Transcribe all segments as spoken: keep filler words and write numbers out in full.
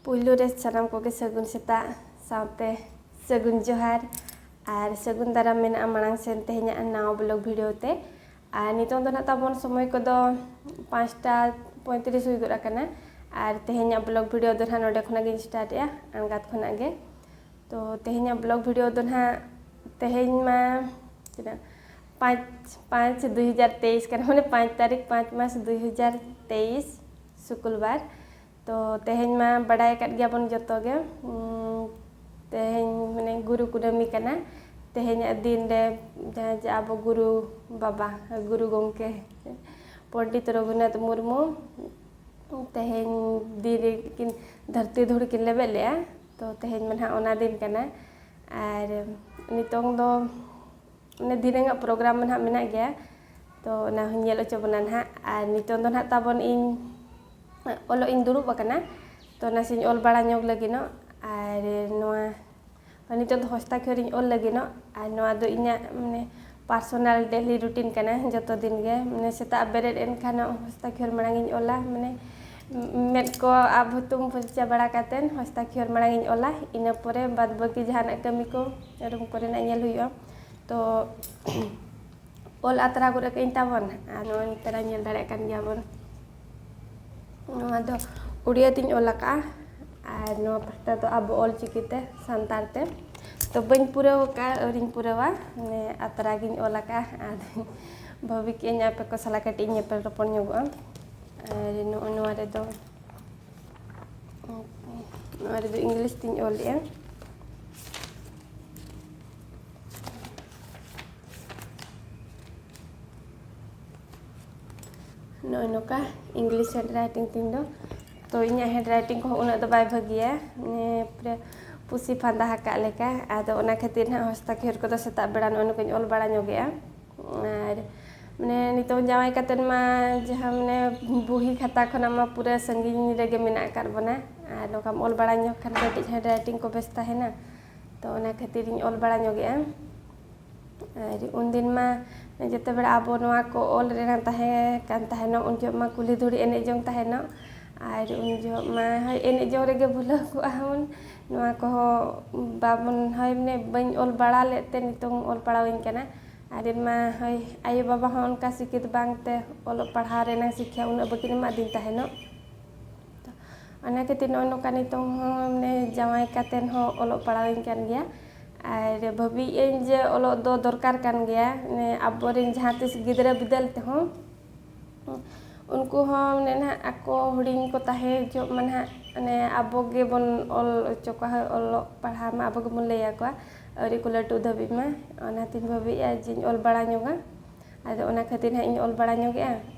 ᱯᱩᱭᱞᱩ ᱨᱮ ᱥᱟᱱᱟᱢ ᱠᱚᱜᱮ ᱥᱟᱹᱜᱩᱱ ᱥᱮᱛᱟᱜ ᱥᱟᱶᱛᱮ ᱥᱟᱹᱜᱩᱱ ᱡᱚᱦᱟᱨ ᱟᱨ ᱥᱟᱹᱜᱩᱱ ᱫᱟᱨᱟᱢ ᱢᱮᱱᱟᱜᱼᱟ ᱢᱟᱲᱟᱝ ᱥᱮᱱ ᱛᱮᱦᱮᱧᱟᱜ ᱱᱟᱣᱟ ᱵᱞᱚᱜ ᱵᱷᱤᱰᱤᱭᱳ ᱛᱮ᱾ ᱟᱨ ᱱᱤᱛᱚᱝ ᱫᱚ ᱱᱟᱜ ᱛᱟᱵᱚᱱ ᱥᱚᱢᱚᱭ ᱠᱚᱫᱚ ᱯᱟᱸᱪᱴᱟ ᱯᱚᱸᱭᱛᱨᱤᱥ ᱦᱩᱭ ᱜᱚᱫ ᱟᱠᱟᱱᱟ᱾ ᱟᱨ ᱛᱮᱦᱮᱧᱟᱜ ᱵᱞᱚᱜ ᱵᱷᱤᱰᱤᱭᱳ ᱫᱚ ᱱᱟᱜ ᱱᱚᱰᱮ ᱠᱷᱚᱱᱟᱜ ᱜᱤᱧ ᱥᱴᱟᱨᱴᱮᱜᱼᱟ, ᱟᱬᱜᱟᱛ ᱠᱷᱚᱱᱟᱜ ᱜᱮ᱾ ᱛᱚ ᱛᱮᱦᱮᱧᱟᱜ ᱵᱞᱚᱜ ᱵᱷᱤᱰᱤᱭᱳ ᱫᱚ ᱱᱟᱜ ᱛᱮᱦᱮᱧ ᱢᱟ ᱛᱤᱱᱟᱹᱜ ᱯᱟᱸᱪ ᱯᱟᱸᱪ ᱫᱩᱭ ᱦᱟᱡᱟᱨ ᱛᱮᱭᱤᱥ ᱠᱟᱱᱟ, ᱢᱟᱱᱮ ᱯᱟᱸᱪ ᱛᱟᱹᱨᱤᱠᱷ ᱯᱟᱸᱪ ᱢᱟᱥ ᱫᱩᱭ ᱦᱟᱡᱟᱨ ᱛᱮᱭᱤᱥ, ᱥᱩᱠᱩᱞᱵᱟᱨ᱾ ᱛᱚ ᱛᱮᱦᱮᱧ ᱢᱟ ᱵᱟᱰᱟᱭ ᱟᱠᱟᱫ ᱜᱮᱭᱟᱵᱚᱱ ᱡᱚᱛᱚ ᱜᱮ, ᱩᱸ, ᱛᱮᱦᱮᱧ ᱢᱟᱱᱮ ᱜᱩᱨᱩ ᱠᱩᱱᱟᱹᱢᱤ ᱠᱟᱱᱟ᱾ ᱛᱮᱦᱮᱧᱟᱜ ᱫᱤᱱ ᱨᱮ ᱡᱟᱦᱟᱸ ᱡᱮ ᱟᱵᱚ ᱜᱩᱨᱩ ᱵᱟᱵᱟ, ᱜᱩᱨᱩ ᱜᱚᱢᱠᱮ ᱯᱚᱱᱰᱤᱛ ᱨᱚᱜᱷᱩᱱᱟᱛᱷ ᱢᱩᱨᱢᱩ ᱛᱮᱦᱮᱧ ᱫᱤᱱ ᱨᱮᱠᱤᱱ ᱫᱷᱟᱹᱨᱛᱤ ᱫᱷᱩᱲᱤ ᱠᱤᱱ ᱞᱮᱵᱮᱫ ᱞᱮᱫᱼᱟ᱾ ᱛᱚ ᱛᱮᱦᱮᱧ ᱢᱟ ᱱᱟᱦᱟᱜ ᱚᱱᱟ ᱫᱤᱱ ᱠᱟᱱᱟ᱾ ᱟᱨ ᱱᱤᱛᱚᱝ ᱫᱚ ᱢᱟᱱᱮ ᱫᱷᱤᱱᱟᱹᱝᱟᱜ ᱯᱨᱳᱜᱨᱟᱢ ᱢᱟ ᱱᱟᱦᱟᱜ ᱢᱮᱱᱟᱜ ᱜᱮᱭᱟ, ᱛᱚ ᱚᱱᱟ ᱦᱚᱸᱧ ᱧᱮᱞ ᱦᱚᱪᱚ ᱵᱚᱱᱟ ᱱᱟᱦᱟᱜ᱾ ᱟᱨ ᱱᱤᱛᱚᱝ ᱫᱚ ᱱᱟᱦᱟᱜ ᱛᱟᱵᱚᱱ ᱤᱧ ᱚᱞᱚᱜ ᱤᱧ ᱫᱩᱲᱩᱵ ᱟᱠᱟᱱᱟ, ᱛᱚ ᱱᱟᱥᱮᱧ ᱚᱞ ᱵᱟᱲᱟ ᱧᱚᱜ ᱞᱟᱹᱜᱤᱫᱚᱜ᱾ ᱟᱨ ᱱᱚᱣᱟ ᱱᱤᱛᱚᱜ ᱫᱚ ᱦᱚᱥᱛᱟᱠᱷᱚᱨᱤᱧ ᱚᱞ ᱞᱟᱹᱜᱤᱫᱚᱜ᱾ ᱟᱨ ᱱᱚᱣᱟ ᱫᱚ ᱤᱧᱟᱹᱜ ᱢᱟᱱᱮ ᱯᱟᱨᱥᱚᱱᱟᱞ ᱰᱮᱞᱤ ᱨᱩᱴᱤᱱ ᱠᱟᱱᱟ᱾ ᱡᱚᱛᱚ ᱫᱤᱱ ᱜᱮ ᱢᱟᱱᱮ ᱥᱮᱛᱟᱜ ᱵᱮᱨᱮᱫ ᱮᱱ ᱠᱷᱟᱱ ᱦᱚᱥᱛᱟᱠᱷᱚᱨ ᱢᱟᱲᱟᱝ ᱤᱧ ᱚᱞᱟ, ᱢᱟᱱᱮ ᱢᱮᱫ ᱠᱚ ᱟᱵ ᱦᱩᱛᱩᱢ ᱯᱷᱟᱨᱪᱟ ᱵᱟᱲᱟ ᱠᱟᱛᱮᱫ ᱦᱚᱥᱛᱟᱠᱷᱚᱨ ᱢᱟᱲᱟᱝ ᱤᱧ ᱚᱞᱟ᱾ ᱤᱱᱟᱹ ᱯᱚᱨᱮ ᱵᱟᱫ ᱵᱟᱹᱠᱤ ᱡᱟᱦᱟᱱᱟᱜ ᱠᱟᱹᱢᱤ ᱠᱚ ᱨᱩᱢ ᱠᱚᱨᱮᱱᱟᱜ ᱧᱮᱞ ᱦᱩᱭᱩᱜᱼᱟ᱾ ᱛᱚ ᱚᱞ ᱟᱛᱨᱟ ᱜᱚᱫ ᱟᱠᱟᱫᱟᱹᱧ ᱛᱟᱵᱚᱱ᱾ ᱟᱨ ᱱᱚᱜᱼᱚᱭ ᱱᱮᱛᱟᱨ ᱧᱮᱞ ᱫᱟᱲᱮᱭᱟᱜ ᱠᱟᱱ ᱜᱮᱭᱟ ᱵᱚᱱ, ᱱᱚᱣᱟ ᱫᱚ ᱩᱲᱤᱭᱟ ᱛᱤᱧ ᱚᱞ ᱟᱠᱟᱫᱼᱟ᱾ ᱟᱨ ᱱᱚᱣᱟ ᱯᱟᱦᱴᱟ ᱫᱚ ᱟᱵᱚ ᱚᱞ ᱪᱤᱠᱤ ᱛᱮ, ᱥᱟᱱᱛᱟᱲ ᱛᱮ᱾ ᱛᱚ ᱵᱟᱹᱧ ᱯᱩᱨᱟᱹᱣ ᱟᱠᱟᱫᱼᱟ, ᱟᱹᱣᱨᱤᱧ ᱯᱩᱨᱟᱹᱣᱟ, ᱢᱟᱱᱮ ᱟᱛᱨᱟ ᱜᱤᱧ ᱚᱞ ᱟᱠᱟᱫᱼᱟ᱾ ᱟᱨ ᱵᱷᱟᱹᱵᱤ ᱠᱮᱫᱟᱹᱧ ᱟᱯᱮ ᱠᱚ ᱥᱟᱞᱟᱜ ᱠᱟᱹᱴᱤᱡ ᱤᱧ ᱧᱮᱯᱮᱞ ᱨᱚᱯᱚᱲ ᱧᱚᱜᱚᱜᱼᱟ᱾ ᱟᱨ ᱱᱚᱜᱼᱚ ᱱᱚᱣᱟ ᱨᱮᱫᱚ, ᱱᱚᱣᱟ ᱨᱮᱫᱚ ᱤᱝᱞᱤᱥ ᱛᱤᱧ ᱚᱞᱮᱜᱼᱟ᱾ ᱱᱚᱜᱼᱚᱭ ᱱᱚᱝᱠᱟ ᱤᱝᱞᱤᱥ ᱦᱮᱱᱰ ᱨᱟᱭᱴᱤᱝ ᱛᱤᱧ ᱫᱚ᱾ ᱛᱚ ᱤᱧᱟᱹᱜ ᱦᱮᱱᱰ ᱨᱟᱭᱴᱤᱝ ᱠᱚᱦᱚᱸ ᱩᱱᱟᱹᱜ ᱫᱚ ᱵᱟᱭ ᱵᱷᱟᱹᱜᱤᱭᱟ, ᱢᱟᱱᱮ ᱯᱩᱨᱟᱹ ᱯᱩᱥᱤ ᱯᱷᱟᱸᱫᱟ ᱟᱠᱟᱫ ᱞᱮᱠᱟ᱾ ᱟᱫᱚ ᱚᱱᱟ ᱠᱷᱟᱹᱛᱤᱨ ᱱᱟᱦᱟᱜ ᱦᱚᱥᱛᱟᱠᱷᱚᱨ ᱠᱚᱫᱚ ᱥᱮᱛᱟᱜ ᱵᱮᱲᱟ ᱱᱚᱜᱼᱚᱭ ᱱᱚᱝᱠᱟᱧ ᱚᱞ ᱵᱟᱲᱟ ᱧᱚᱜᱮᱜᱼᱟ᱾ ᱟᱨ ᱢᱟᱱᱮ ᱱᱤᱛᱚᱝ ᱡᱟᱶᱟᱭ ᱠᱟᱛᱮᱫ ᱢᱟ ᱡᱟᱦᱟᱸ ᱢᱟᱱᱮ ᱵᱩᱦᱤ ᱠᱷᱟᱛᱟ ᱠᱷᱚᱱᱟᱜ ᱢᱟ ᱯᱩᱨᱟᱹ ᱥᱟᱺᱜᱤᱧ ᱨᱮᱜᱮ ᱢᱮᱱᱟᱜ ᱟᱠᱟᱫ ᱵᱚᱱᱟ᱾ ᱟᱨ ᱱᱚᱝᱠᱟᱢ ᱚᱞ ᱵᱟᱲᱟ ᱧᱚᱜ ᱠᱷᱟᱱ ᱠᱟᱹᱴᱤᱡ ᱦᱮᱱᱰ ᱨᱟᱭᱴᱤᱝ ᱠᱚ ᱵᱮᱥ ᱛᱟᱦᱮᱱᱟ᱾ ᱛᱚ ᱚᱱᱟ ᱠᱷᱟᱹᱛᱤᱨ ᱤᱧ ᱚᱞ ᱵᱟᱲᱟ ᱧᱚᱜᱮᱜᱼᱟ᱾ ᱟᱨ ᱩᱱᱫᱤᱱ ᱢᱟ ᱡᱮᱛᱮ ᱵᱮᱲᱟ ᱟᱵᱚ ᱱᱚᱣᱟ ᱠᱚ ᱚᱞ ᱨᱮᱱᱟᱜ ᱛᱟᱦᱮᱸ ᱠᱟᱱ ᱛᱟᱦᱮᱱᱚᱜ, ᱩᱱ ᱡᱚᱦᱚᱜ ᱢᱟ ᱠᱩᱞᱦᱤ ᱫᱷᱩᱲᱤ ᱮᱱᱮᱡ ᱡᱚᱝ ᱛᱟᱦᱮᱱᱚᱜ᱾ ᱟᱨ ᱩᱱ ᱡᱚᱦᱚᱜ ᱢᱟ ᱦᱳᱭ ᱮᱱᱮᱡ ᱡᱚᱝ ᱨᱮᱜᱮ ᱵᱷᱩᱞᱟᱹᱣ ᱠᱚᱜᱼᱟ ᱵᱚᱱ᱾ ᱱᱚᱣᱟ ᱠᱚᱦᱚᱸ ᱵᱟᱵᱚᱱ, ᱦᱳᱭ ᱢᱟᱱᱮ ᱵᱟᱹᱧ ᱚᱞ ᱵᱟᱲᱟ ᱞᱮᱫ ᱛᱮ ᱱᱤᱛᱚᱝ ᱚᱞ ᱯᱟᱲᱟᱣᱟᱹᱧ ᱠᱟᱱᱟ᱾ ᱟᱨ ᱤᱧ ᱢᱟ ᱦᱳᱭ ᱟᱭᱳ ᱵᱟᱵᱟ ᱦᱚᱸ ᱚᱱᱠᱟ ᱥᱤᱠᱷᱤᱛ ᱵᱟᱝ ᱛᱮ ᱚᱞᱚᱜ ᱯᱟᱲᱦᱟᱣ ᱨᱮᱱᱟᱜ ᱥᱤᱠᱠᱷᱟ ᱩᱱᱟᱹᱜ ᱵᱟᱹᱠᱤᱱ ᱮᱢᱟᱫᱤᱧ ᱛᱟᱦᱮᱱᱚᱜ᱾ ᱛᱚ ᱚᱱᱟ ᱠᱷᱟᱹᱛᱤᱨ ᱱᱚᱜᱼᱚ ᱱᱚᱝᱠᱟ ᱱᱤᱛᱚᱝ ᱦᱚᱸ ᱢᱟᱱᱮ ᱡᱟᱶᱟᱭ ᱠᱟᱛᱮᱫ ᱦᱚᱸ ᱚᱞᱚᱜ ᱯᱟᱲᱦᱟᱣᱤᱧ ᱠᱟᱱ ᱜᱮᱭᱟ᱾ ᱟᱨ ᱵᱷᱟᱹᱵᱤᱭᱮᱫ ᱟᱹᱧ ᱡᱮ ᱚᱞᱚᱜ ᱫᱚ ᱫᱚᱨᱠᱟᱨ ᱠᱟᱱ ᱜᱮᱭᱟ, ᱢᱟᱱᱮ ᱟᱵᱚᱨᱮᱱ ᱡᱟᱦᱟᱸ ᱛᱤᱥ ᱜᱤᱫᱽᱨᱟᱹ ᱵᱤᱫᱟᱹᱞ ᱛᱮᱦᱚᱸ ᱩᱱᱠᱩ ᱦᱚᱸ ᱢᱟᱱᱮ ᱱᱟᱦᱟᱜ ᱟᱠᱚ ᱦᱩᱰᱤᱧ ᱠᱚ ᱛᱟᱦᱮᱸ ᱡᱚᱦᱚᱜ ᱢᱟ ᱱᱟᱦᱟᱜ ᱢᱟᱱᱮ ᱟᱵᱚ ᱜᱮᱵᱚᱱ ᱚᱞ ᱦᱚᱪᱚ ᱠᱚᱣᱟ, ᱦᱳᱭ, ᱚᱞᱚᱜ ᱯᱟᱲᱦᱟᱣ ᱢᱟ ᱟᱵᱚ ᱜᱮᱵᱚᱱ ᱞᱟᱹᱭ ᱟᱠᱚᱣᱟ ᱟᱹᱣᱨᱤ ᱠᱚ ᱞᱟᱹᱴᱩ ᱫᱷᱟᱹᱵᱤᱡ ᱢᱟ᱾ ᱚᱱᱟᱛᱤᱧ ᱵᱷᱟᱹᱵᱤᱭᱮᱫᱼᱟ ᱡᱮᱧ ᱚᱞ ᱵᱟᱲᱟ ᱧᱚᱜᱟ᱾ ᱟᱫᱚ ᱚᱱᱟ ᱠᱷᱟᱹᱛᱤᱨ ᱱᱟᱦᱟᱜ ᱤᱧ ᱚᱞ ᱵᱟᱲᱟ ᱧᱚᱜᱮᱜᱼᱟ᱾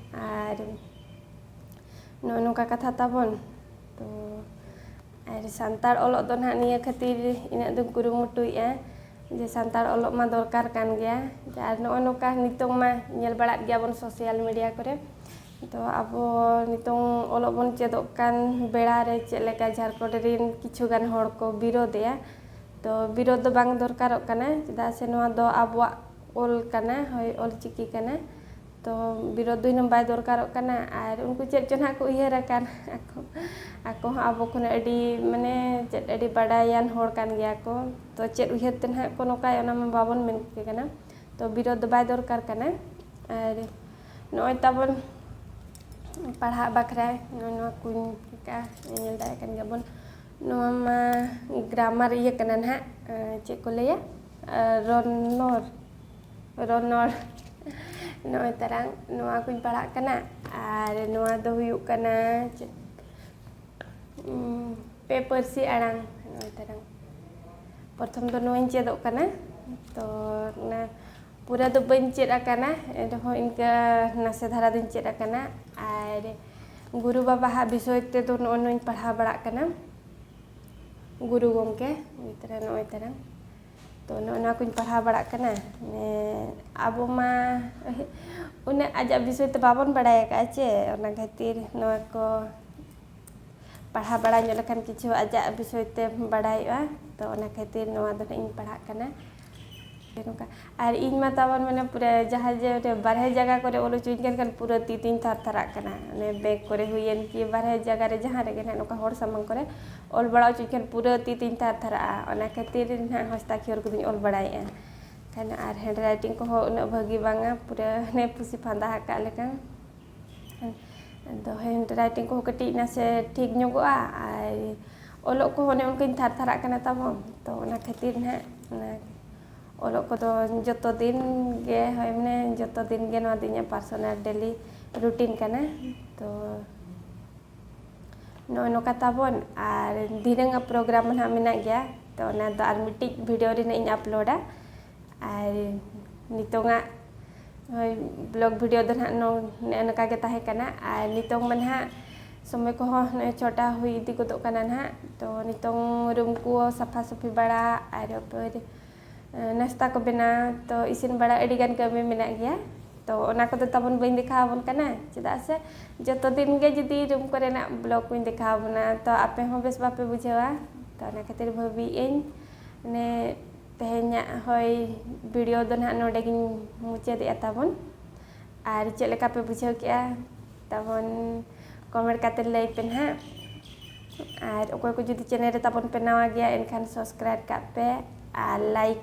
ᱟᱨ ᱱᱚᱜᱼᱚ ᱱᱚᱝᱠᱟ ᱠᱟᱛᱷᱟ ᱛᱟᱵᱚᱱ᱾ ᱛᱚ ᱟᱨ ᱥᱟᱱᱛᱟᱲ ᱚᱞᱚᱜ ᱫᱚ ᱱᱟᱦᱟᱜ ᱱᱤᱭᱟᱹ ᱠᱷᱟᱹᱛᱤᱨ ᱤᱱᱟᱹᱜ ᱫᱚᱧ ᱠᱩᱨᱩᱢᱩᱴᱩᱭᱮᱫᱼᱟ ᱡᱮ ᱥᱟᱱᱛᱟᱲ ᱚᱞᱚᱜ ᱢᱟ ᱫᱚᱨᱠᱟᱨ ᱠᱟᱱ ᱜᱮᱭᱟ᱾ ᱟᱨ ᱱᱚᱜᱼᱚ ᱱᱚᱝᱠᱟ ᱱᱤᱛᱚᱝ ᱢᱟ ᱧᱮᱞ ᱵᱟᱲᱟᱜ ᱜᱮᱭᱟᱵᱚᱱ social media ᱠᱚᱨᱮ᱾ ᱛᱚ ᱟᱵᱚ ᱱᱤᱛᱚᱝ ᱚᱞᱚᱜ ᱵᱚᱱ ᱪᱮᱫᱚᱜ ᱠᱟᱱ ᱵᱮᱲᱟ ᱨᱮ ᱪᱮᱫ ᱞᱮᱠᱟ ᱡᱷᱟᱲᱠᱷᱚᱸᱰ ᱨᱮᱱ ᱠᱤᱪᱷᱩ ᱜᱟᱱ ᱦᱚᱲ ᱠᱚ ᱵᱤᱨᱳᱫᱮᱜᱼᱟ᱾ ᱛᱚ ᱵᱤᱨᱳᱫ ᱫᱚ ᱵᱟᱝ ᱫᱚᱨᱠᱟᱨᱚᱜ ᱠᱟᱱᱟ, ᱪᱮᱫᱟᱜ ᱥᱮ ᱱᱚᱣᱟ ᱫᱚ ᱟᱵᱚᱣᱟᱜ ᱚᱞ ᱠᱟᱱᱟ, ᱦᱳᱭ, ᱚᱞ ᱪᱤᱠᱤ ᱠᱟᱱᱟ᱾ ᱛᱚ ᱵᱤᱨᱳᱫ ᱫᱚ ᱦᱩᱱᱟᱹᱝ ᱵᱟᱭ ᱫᱚᱨᱠᱟᱨᱚᱜ ᱠᱟᱱᱟ᱾ ᱟᱨ ᱩᱱᱠᱩ ᱪᱮᱫ ᱪᱚ ᱱᱟᱦᱟᱜ ᱠᱚ ᱩᱭᱦᱟᱹᱨ ᱟᱠᱟᱱ ᱟᱠᱚ, ᱟᱠᱚ ᱦᱚᱸ ᱟᱵᱚ ᱠᱷᱚᱱ ᱟᱹᱰᱤ ᱢᱟᱱᱮ ᱪᱮᱫ ᱟᱹᱰᱤ ᱵᱟᱰᱟᱭᱟᱱ ᱦᱚᱲ ᱠᱟᱱ ᱜᱮᱭᱟ ᱠᱚ᱾ ᱛᱚ ᱪᱮᱫ ᱩᱭᱦᱟᱹᱨ ᱛᱮ ᱱᱟᱦᱟᱜ ᱠᱚ ᱱᱚᱝᱠᱟᱭᱟ ᱚᱱᱟ ᱢᱟ ᱵᱟᱵᱚᱱ ᱢᱮᱱ ᱠᱮ ᱠᱟᱱᱟ᱾ ᱛᱚ ᱵᱤᱨᱳᱫ ᱫᱚ ᱵᱟᱭ ᱫᱚᱨᱠᱟᱨ ᱠᱟᱱᱟ᱾ ᱟᱨ ᱱᱚᱜᱼᱚᱭ ᱛᱟᱵᱚᱱ ᱯᱟᱲᱦᱟᱜ ᱵᱟᱠᱷᱨᱟ ᱱᱚᱜᱼᱚᱭ ᱱᱚᱣᱟ ᱠᱚᱧ ᱪᱤᱠᱟ ᱧᱮᱞ ᱫᱟᱲᱮᱭᱟᱜ ᱠᱟᱱ ᱜᱮᱭᱟᱵᱚᱱ᱾ ᱱᱚᱣᱟ ᱢᱟ grammar ᱤᱭᱟᱹ ᱠᱟᱱᱟ ᱱᱟᱦᱟᱜ, ᱪᱮᱫ ᱠᱚ ᱞᱟᱹᱭᱟ, ᱨᱚᱱᱚᱲ, ᱨᱚᱱᱚᱲ᱾ ᱱᱚᱜᱼᱚᱭ ᱛᱟᱨᱟᱝ ᱱᱚᱣᱟ ᱠᱚᱧ ᱯᱟᱲᱦᱟᱜ ᱠᱟᱱᱟ᱾ ᱟᱨ ᱱᱚᱣᱟ ᱫᱚ ᱦᱩᱭᱩᱜ ᱠᱟᱱᱟ ᱪᱮᱫ, ᱩᱸ, ᱯᱮ ᱯᱟᱹᱨᱥᱤ ᱟᱲᱟᱝ᱾ ᱱᱚᱜᱼᱚᱭ ᱛᱟᱨᱟᱝ ᱯᱨᱚᱛᱷᱚᱢ ᱫᱚ ᱱᱚᱣᱟᱧ ᱪᱮᱫᱚᱜ ᱠᱟᱱᱟ᱾ ᱛᱚ ᱚᱱᱟ ᱯᱩᱨᱟᱹ ᱫᱚ ᱵᱟᱹᱧ ᱪᱮᱫ ᱟᱠᱟᱱᱟ, ᱮᱱᱨᱮᱦᱚᱸ ᱤᱱᱠᱟᱹ ᱱᱟᱥᱮ ᱫᱷᱟᱨᱟ ᱫᱚᱧ ᱪᱮᱫ ᱟᱠᱟᱱᱟ᱾ ᱟᱨ ᱜᱩᱨᱩ ᱵᱟᱵᱟ ᱦᱟᱜ ᱵᱤᱥᱚᱭ ᱛᱮᱫᱚ ᱱᱚᱜᱼᱚᱭ ᱱᱚᱣᱟᱧ ᱯᱟᱲᱦᱟᱣ ᱵᱟᱲᱟᱜ ᱠᱟᱱᱟ, ᱜᱩᱨᱩ ᱜᱚᱢᱠᱮ᱾ ᱱᱚᱜᱼᱚᱭ ᱛᱟᱨᱟᱝ, ᱱᱚᱜᱼᱚᱭ ᱛᱟᱨᱟᱝ᱾ ᱛᱚ ᱱᱚᱜᱼᱚ ᱱᱚᱣᱟ ᱠᱚᱧ ᱯᱟᱲᱦᱟᱣ ᱵᱟᱲᱟᱜ ᱠᱟᱱᱟ᱾ ᱢᱟᱱᱮ ᱟᱵᱚ ᱢᱟ ᱩᱱᱟᱹᱜ ᱟᱡᱟᱜ ᱵᱤᱥᱚᱭ ᱛᱮ ᱵᱟᱵᱚᱱ ᱵᱟᱲᱟᱭ ᱟᱠᱟᱫᱼᱟ ᱪᱮ, ᱚᱱᱟ ᱠᱷᱟᱹᱛᱤᱨ ᱱᱚᱣᱟ ᱠᱚ ᱯᱟᱲᱦᱟᱣ ᱵᱟᱲᱟ ᱧᱚᱜ ᱞᱮᱠᱷᱟᱱ ᱠᱤᱪᱷᱩ ᱟᱡᱟᱜ ᱵᱤᱥᱚᱭ ᱛᱮ ᱵᱟᱲᱟᱭᱚᱜᱼᱟ᱾ ᱛᱚ ᱚᱱᱟ ᱠᱷᱟᱹᱛᱤᱨ ᱱᱚᱣᱟ ᱫᱚ ᱱᱟᱦᱟᱜ ᱤᱧ ᱯᱟᱲᱦᱟᱜ ᱠᱟᱱᱟ᱾ ᱱᱚᱝᱠᱟ᱾ ᱟᱨ ᱤᱧ ᱢᱟ ᱛᱟᱵᱚᱱ ᱢᱟᱱᱮ ᱯᱩᱨᱟᱹ ᱡᱟᱦᱟᱸ ᱡᱮ ᱚᱸᱰᱮ ᱵᱟᱨᱦᱮ ᱡᱟᱭᱜᱟ ᱠᱚᱨᱮ ᱚᱞ ᱦᱚᱪᱚᱧ ᱠᱟᱱ ᱠᱷᱟᱱ ᱯᱩᱨᱟᱹ ᱛᱤ ᱛᱤᱧ ᱛᱷᱟᱨ ᱛᱷᱟᱨᱟᱜ ᱠᱟᱱᱟ᱾ ᱚᱱᱮ ᱵᱮᱜᱽ ᱠᱚᱨᱮ ᱦᱩᱭᱮᱱ ᱠᱤ ᱵᱟᱨᱦᱮ ᱡᱟᱭᱜᱟ ᱨᱮ ᱡᱟᱦᱟᱸ ᱨᱮᱜᱮ ᱱᱟᱦᱟᱜ ᱱᱚᱝᱠᱟ ᱦᱚᱲ ᱥᱟᱢᱟᱝ ᱠᱚᱨᱮ ᱚᱞ ᱵᱟᱲᱟ ᱦᱚᱪᱚᱧ ᱠᱷᱟᱱ ᱯᱩᱨᱟᱹ ᱛᱤ ᱛᱤᱧ ᱛᱷᱟᱨ ᱛᱷᱟᱨᱟᱜᱼᱟ᱾ ᱚᱱᱟ ᱠᱷᱟᱹᱛᱤᱨ ᱱᱟᱦᱟᱜ ᱦᱚᱥᱛᱟᱠᱷᱤᱭᱟᱹᱨ ᱠᱚᱫᱚᱧ ᱚᱞ ᱵᱟᱲᱟᱭᱮᱫᱼᱟ᱾ ᱠᱷᱟᱱ ᱟᱨ ᱦᱮᱱᱰ ᱨᱟᱭᱴᱤᱝ ᱠᱚᱦᱚᱸ ᱩᱱᱟᱹᱜ ᱵᱷᱟᱹᱜᱤ ᱵᱟᱝᱟ, ᱯᱩᱨᱟᱹ ᱦᱟᱱᱮ ᱯᱩᱥᱤ ᱯᱷᱟᱸᱫᱟ ᱟᱠᱟᱫ ᱞᱮᱠᱟ᱾ ᱟᱫᱚ ᱦᱮᱱᱰ ᱨᱟᱭᱴᱤᱝ ᱠᱚᱦᱚᱸ ᱠᱟᱹᱴᱤᱡ ᱱᱟᱥᱮ ᱴᱷᱤᱠ ᱧᱚᱜᱚᱜᱼᱟ, ᱟᱨ ᱚᱞᱚᱜ ᱠᱚᱦᱚᱸ ᱚᱱᱮ ᱚᱱᱠᱟᱧ ᱛᱷᱟᱨ ᱛᱷᱟᱨᱟᱜ ᱠᱟᱱᱟ ᱛᱟᱵᱚᱱ᱾ ᱛᱚ ᱚᱱᱟ ᱠᱷᱟᱹᱛᱤᱨ ᱱᱟᱦᱟᱜ ᱚᱱᱟ ᱚᱞᱚᱜ ᱠᱚᱫᱚ ᱡᱚᱛᱚ ᱫᱤᱱ ᱜᱮ, ᱦᱳᱭ, ᱢᱟᱱᱮ ᱡᱚᱛᱚ ᱫᱤᱱ ᱜᱮ ᱱᱚᱣᱟ ᱫᱚ ᱤᱧᱟᱹᱜ ᱯᱟᱨᱥᱚᱱᱟᱞ ᱰᱮᱞᱤ ᱨᱩᱴᱤᱱ ᱠᱟᱱᱟ᱾ ᱛᱚ ᱱᱚᱜᱼᱚᱭ ᱱᱚᱝᱠᱟ ᱛᱟᱵᱚᱱ, ᱟᱨ ᱫᱷᱤᱱᱟᱹᱝ ᱟᱜ ᱯᱨᱳᱜᱨᱟᱢ ᱱᱟᱦᱟᱜ ᱢᱮᱱᱟᱜ ᱜᱮᱭᱟ᱾ ᱛᱚ ᱚᱱᱟ ᱫᱚ ᱟᱨ ᱢᱤᱫᱴᱤᱡ ᱵᱷᱤᱰᱤᱭᱳ ᱨᱮ ᱱᱟᱦᱟᱜ ᱤᱧ ᱟᱯᱞᱳᱰᱟ᱾ ᱟᱨ ᱱᱤᱛᱚᱝᱟᱜ ᱦᱳᱭ, ᱵᱞᱚᱜ ᱵᱷᱤᱰᱤᱭᱳ ᱫᱚ ᱱᱟᱦᱟᱜ ᱱᱚ-, ᱱᱚᱜᱼᱚ ᱱᱚᱝᱠᱟ ᱜᱮ ᱛᱟᱦᱮᱸ ᱠᱟᱱᱟ᱾ ᱟᱨ ᱱᱤᱛᱚᱝ ᱢᱟ ᱱᱟᱦᱟᱜ ᱥᱚᱢᱚᱭ ᱠᱚᱦᱚᱸ ᱱᱚᱜᱼᱚᱭ ᱪᱷᱚᱴᱟ ᱦᱩᱭ ᱤᱫᱤ ᱜᱚᱫᱚᱜ ᱠᱟᱱᱟ ᱱᱟᱦᱟᱜ᱾ ᱛᱚ ᱱᱤᱛᱚᱝ ᱨᱩᱢ ᱠᱚ ᱥᱟᱯᱷᱟ ᱥᱟᱹᱯᱷᱤ ᱵᱟᱲᱟ, ᱟᱨ ᱯᱷᱤᱨ, ᱮ, ᱱᱟᱥᱛᱟ ᱠᱚ ᱵᱮᱱᱟᱣ, ᱛᱚ ᱤᱥᱤᱱ ᱵᱟᱲᱟ, ᱟᱹᱰᱤ ᱜᱟᱱ ᱠᱟᱹᱢᱤ ᱢᱮᱱᱟᱜ ᱜᱮᱭᱟ᱾ ᱛᱚ ᱚᱱᱟ ᱠᱚᱫᱚ ᱛᱟᱵᱚᱱ ᱵᱟᱹᱧ ᱫᱮᱠᱷᱟᱣ ᱟᱵᱚᱱ ᱠᱟᱱᱟ, ᱪᱮᱫᱟᱜ ᱥᱮ ᱡᱚᱛᱚ ᱫᱤᱱ ᱜᱮ ᱡᱩᱫᱤ ᱨᱩᱢ ᱠᱚᱨᱮᱱᱟᱜ ᱵᱞᱚᱜ ᱠᱚᱧ ᱫᱮᱠᱷᱟᱣ ᱟᱵᱚᱱᱟ, ᱛᱚ ᱟᱯᱮ ᱦᱚᱸ ᱵᱮᱥ ᱵᱟᱯᱮ ᱵᱩᱡᱷᱟᱹᱣᱟ᱾ ᱛᱚ ᱚᱱᱟ ᱠᱷᱟᱹᱛᱤᱨ ᱵᱷᱟᱹᱵᱤᱭᱮᱫ ᱟᱹᱧ, ᱢᱟᱱᱮ, ᱛᱮᱦᱮᱧᱟᱜ ᱦᱳᱭ ᱵᱷᱤᱰᱤᱭᱳ ᱫᱚ ᱱᱟᱦᱟᱜ ᱱᱚᱰᱮ ᱜᱤᱧ ᱢᱩᱪᱟᱹᱫᱮᱜᱼᱟ ᱛᱟᱵᱚᱱ᱾ ᱟᱨ ᱪᱮᱫ ᱞᱮᱠᱟ ᱯᱮ ᱵᱩᱡᱷᱟᱹᱣ ᱠᱮᱜᱼᱟ ᱛᱟᱵᱚᱱ, ᱠᱚᱢᱮᱱᱴ ᱠᱟᱛᱮ ᱞᱟᱹᱭ ᱯᱮ ᱱᱟᱦᱟᱜ᱾ ᱟᱨ ᱚᱠᱚᱭ ᱠᱚ ᱡᱩᱫᱤ ᱪᱮᱱᱮᱞ ᱨᱮ ᱛᱟᱵᱚᱱ ᱯᱮ ᱱᱟᱣᱟ ᱜᱮᱭᱟ, ᱮᱱᱠᱷᱟᱱ ᱥᱟᱵᱥᱠᱨᱟᱭᱤᱵᱽ ᱠᱟᱜ ᱯᱮ ᱟᱨ ᱞᱟᱭᱤᱠ